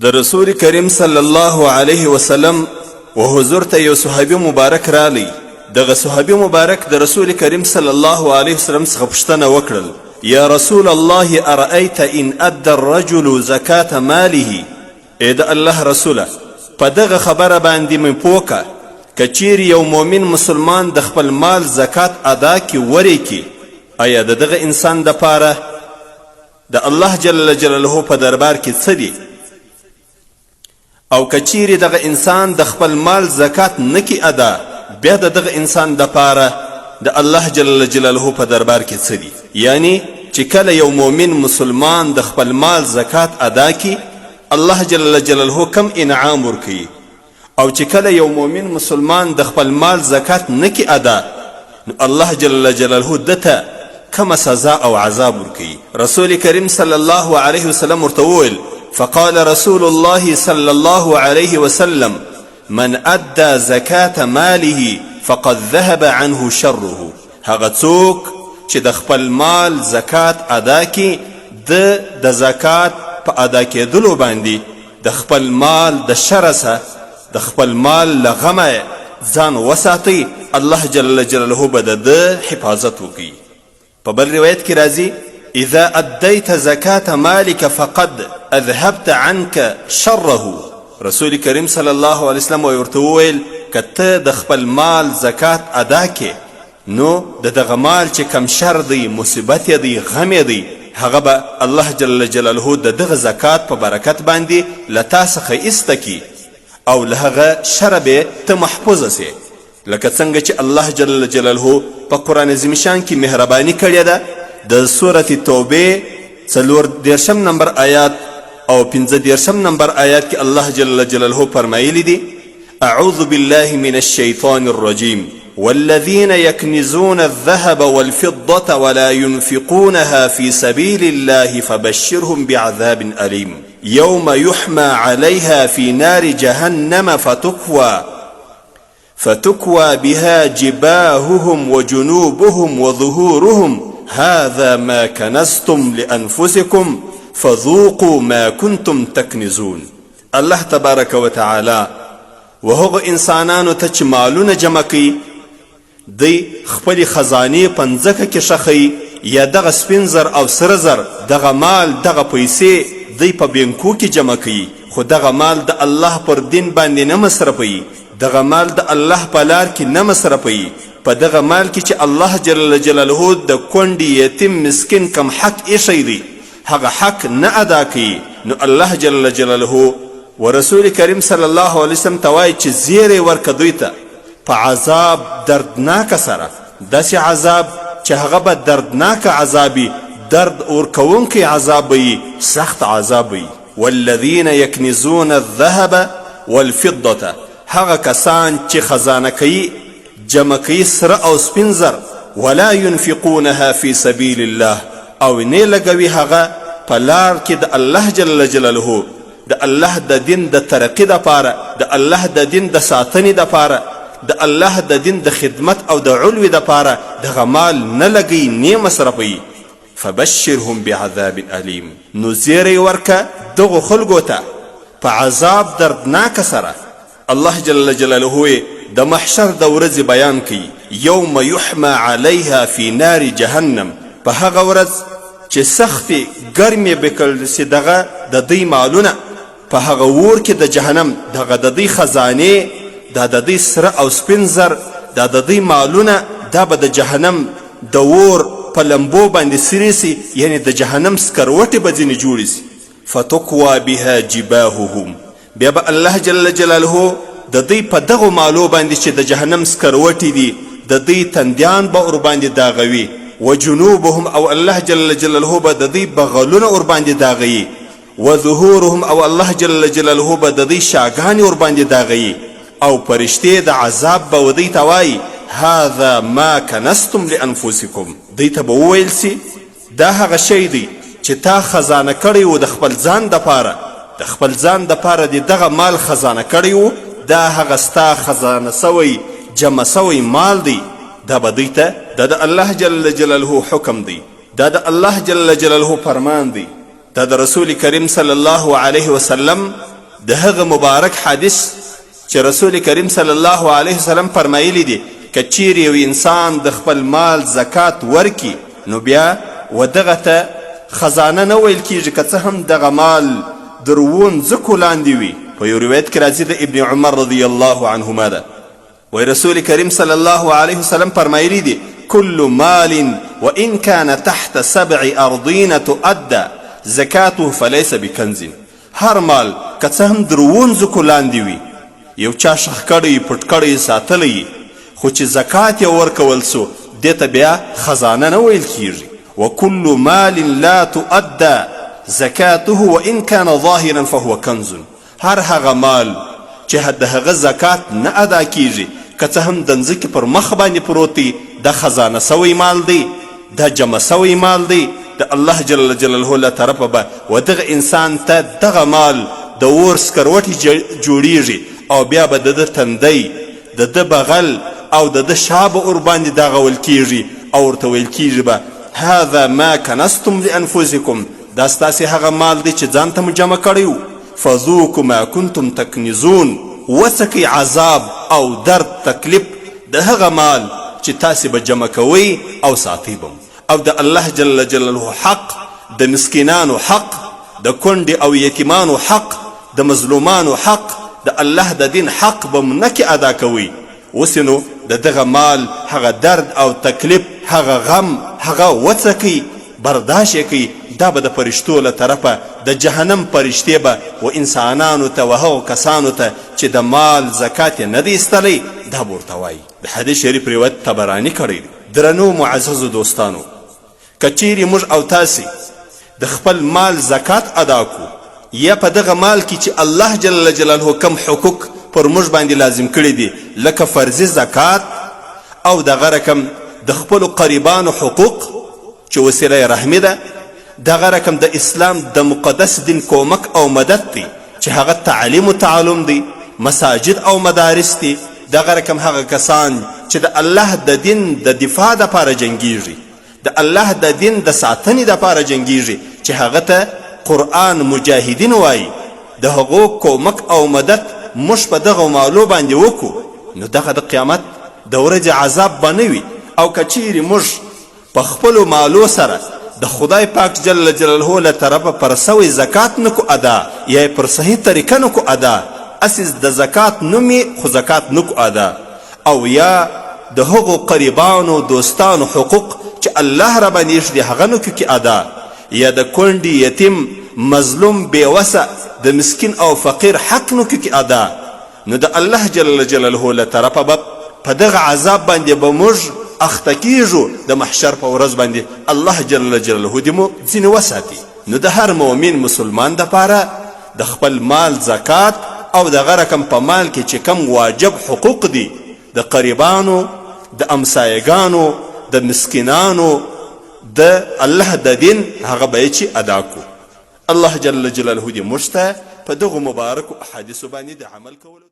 د رسول کریم صلی الله علیه وسلم و حضور ته یو صحابي مبارک رالی. دغه صحابي مبارک د رسول کریم صلی الله علیه وسلم څخه پوښتنه وکړل: یا رسول الله، ارأیت ان ادى الرجل زکات ماله؟ ای د الله رسوله، په دغه خبره باندې مې پوه که، که چیرې یو مؤمن مسلمان د خپل مال زکات ادا کړي، ورې کړي، ایا د دغه انسان دپاره د الله جل جلاله په دربار کې څه دي؟ او که چیرې دغه انسان د خپل مال زکات نه کی ادا، بیا د دغه انسان دپاره د الله جل جلاله په دربار کې څه دي؟ یعنی چې کله یو مؤمن مسلمان د خپل مال زکات ادا کی، الله جل جلاله کم انعام ورکوي، او چې کله یو مؤمن مسلمان د خپل مال زکات نه کی ادا، نو الله جل جلاله ده ته کومه سزا او عذاب ورکوي. رسول کریم صلی الله علیه وسلم ورته وویل: فقال رسول الله صلی الله علیه وسلم، من ادى زکات ماله فقد ذهب عنه شره. هغه څوک چې د خپل مال زکات ادا کی، ده د زکات په ادا کېدلو باندې د خپل مال د شره څخه، د خپل مال له غمه ځان وساتئ، الله جل جلاله به د ده حفاظت وکړي. په بل روایت کې راځي: اذا ادیت زکات مالک فقد اذهبت عنک شره. رسول کریم صلی الله علیه وسلم ورته وویل، که ته د خپل مال زکات ادا کې، نو د دغه مال چې کم شر دی، مصیبت یې دی، غم یې دی، هغه به الله جل جلاله د دغه زکات په برکت باندې له تا څخه ایسته کړي او له هغه شره به ته محفوظ سې. لکه څنګه چې الله جل جلاله په قرآن عظیم شان کې مهرباني کړې ده، د سورة توبې 34 نمبر آیات او 35 نمبر آیات کې الله جل جلاله فرمایلی دي: اعوذ بالله من الشیطان الرجیم، والذین يكنزون الذهب والفضة ولا ينفقونها في سبيل الله فبشرهم بعذاب أليم يوم يحمى عليها في نار جهنم فتكوى بها جباههم وجنوبهم وظهورهم، هذا ما كنزتم لأنفسكم فذوقوا ما كنتم تكنزون. الله تبارک وتعالی و هغو انسانانو ته چې مالونه جمع کوي، دوی خپلې خزانې په مځکه کې ښخوي، یا دغه سپین زر او سره زر، دغه مال، دغه پیسې دوی په بینکو کې جمع کوي، خو دغه مال د الله پر دین باندې نه مصرفوي، دغه مال د الله په لار کې نه مصرفوي. په دغه مال کې چې الله جل جلاله د کونډې، یتیم، مسکین کم حق ایښی دی، هغه حق نه ادا کوي، نو الله جل جلاله و رسول کریم صلی الله علیه وسلم ته وایي چې زیری ورکه دوی ته په عذاب دردناک سره، داسې عذاب چې هغه به دردناک عذاب وي، درد ورکوونکی عذاب به وي، سخت عذاب به وي. والذین یکنزون الذهب والفضة، هغه کسان چې خزانه کوي، جمع کوي سره او سپین زر، ولا ينفقونها فی سبیل الله، او نه لګوي هغه په لار کې د الله جل جلاله، د الله د دین د ترقي دپاره، د الله د دین د ساتنې دپاره، د الله د دین د خدمت او د علوې دپاره دغه مال نه لګوي، نه مصرفوي، فبشرهم بعذاب الیم، نو زیری ورکه دغو خلکو ته په عذاب دردناک سره. الله جل جلاله یې د محشر د ورځې بیان کوي: یوم یحمی علیها فی نار جهنم، په هغه ورځ چې سختې ګرمې به کړل سي دغه د دوی مالونه په هغه اور کې د جهنم. دغه د دوی خزانې، دا د دوی سره او سپین زر، دا د دوی مالونه، دا به د جهنم د اور په لمبو باندې سرې سي، یعنې د جهنم سکروټې به ځینې جوړې سي. فتکوی بها جباههم، بیا به الله جل جلاله د دوی په دغو مالو باندې چې د جهنم سکروټې دي، د دوی تندیان به ورباندې داغوي، وجنوبهم، او الله جل جلاله به د دوی بغلونه ورباندې داغوي، وظهورهم، او الله جل جلاله به د دوی شاګانې ورباندې داغوي، او فرشتې د عذاب به ودوی ته وایي: هذا ما کنستم لانفسکم. دوی ته به وویل سي، دا هغه شی دی چې تا خزانه کړی و د خپل ځان دپاره، د خپل ځان دپاره دې دغه مال خزانه کړی و، دا هغه ستا خزانه سوی، جمع سوی مال دی. دا به دوی ته، دا د الله جل جلاله حکم دی، دا د الله جل جلاله فرمان دی. دا د رسول کریم صلی الله علیه وسلم د هغه مبارک حدیث چې رسول کریم صلی الله علیه وسلم فرمایلی دي، که چیرې یو انسان د خپل مال زکات ورکي نو بیا و دغه ته خزانه نه ویل کیږي، که څه هم دغه مال در اوو مځکو لاندې وي. په یو روایت کې راځي د ابن عمر رضی الله عنهما ده، وایي رسول کریم صلی الله علیه وسلم فرمایلی دي، کل مال وان کان تحت سبع ارضین تؤدى زکاته فلیس بکنز. هر مال که څه هم در اوو مځکو لاندې وي، یو چا ښخ کړی، پټ کړی، ساتلی یي، خو چې زکات یې ورکول سو دې ته بیا خزانه نه ویل کیږي. وکل مال لا تؤدى زکاته وان کان ظاهرا فهو کنز. هر هغه مال چې د هغه زکات نه ادا کیږي، که څه هم د مځکې پر مخ باندې پروت دی، دا خزانه سوی مال دی، دا جمع سوی مال دی، د الله جل جلاله له طرفه به و دغه انسان ته دغه مال د اور سکروټې جوړیږي او بیا به د ده تندی، د ده بغل او د ده شا به ورباندې داغول کیږي او ورته ویل کیږي به، هذا ما کنستم لانفسکم، دا ستاسې هغه مال دی چې ځان ته مو جمع کړی و، فذوقوا ما کنتم تکنزون، وڅکئ عذاب او درد تکلیف د هغه مال چې تاسې به جمع کوئ او ساتئ به مو. او د الله جل جلاله حق، د مسکینانو حق، د کونډې او یتیمانو حق، د مظلومانو حق، د الله د دین حق به مو نه کې ادا کوئ. اوس نو د دغه مال هغه درد او تکلیف، هغه غم، هغه وڅکئ، برداشت یې کړئ. دا به د فرشتو له طرفه د جهنم فرشتې به و انسانانو ته و هغو کسانو ته چې د مال زکات یې نه دی ایستلی دا به ورته وایي. د حدیث شریف روایت طبراني کړی دی. درنو معززو دوستانو، که چیرې موږ او تاسې د خپل مال زکات ادا کو یا په دغه مال کې چې الله جل جلاله کوم حقوق پر موږ باندې لازم کړي دي، لکه فرضي زکات او دغه رقم د خپلو قریبانو حقوق چې وسیله رحمي ده، دغه رقم د اسلام د مقدس دین کومک او مدد دی چې هغه تعلیم و تعلم دی، مساجد او مدارس دي، دغه رقم هغه کسان چې د الله د دین د دفاع دپاره جنګیږي، د الله د دین د ساتنې دپاره جنګیږي چې هغه ته قرآن مجاهدین وایي، د هغو کومک او مدد موږ په دغو مالو باندې وکړو نو دغه د قیامت د ورځې عذاب به نه وي. او که چیرې موږ په خپلو مالو سره د خدای پاک جل جلاله له طرفه پر سوی زکات نه کو ادا یا یې پر صحیح طریقه نه کو ادا، هسې د زکات نوم یې خو زکات نه کو ادا، او یا د هغو قریبانو دوستانو حقوق چې الله راباندې ایښي دي هغه نه کو کې ادا، یا د کونډې، یتیم، مظلوم، بې وسه، د مسکین او فقیر حق نه کو کې ادا، نو د الله جل جلاله له طرفه به په دغه عذاب باندې به موږ اخته کیږو د محشر په ورځ باندې. الله جل جلاله دې مو ځینې وساتي. نو د هر مؤمن مسلمان دپاره د خپل مال زکات او دغه رقم په مال کې چې کوم واجب حقوق دي د قریبانو، د امسایګانو، د مسکینانو، د الله د دین، هغه به یې چې ادا کو. الله جل جلاله دې موږ ته په دغو مبارکو احادیثو باندې د عمل کولو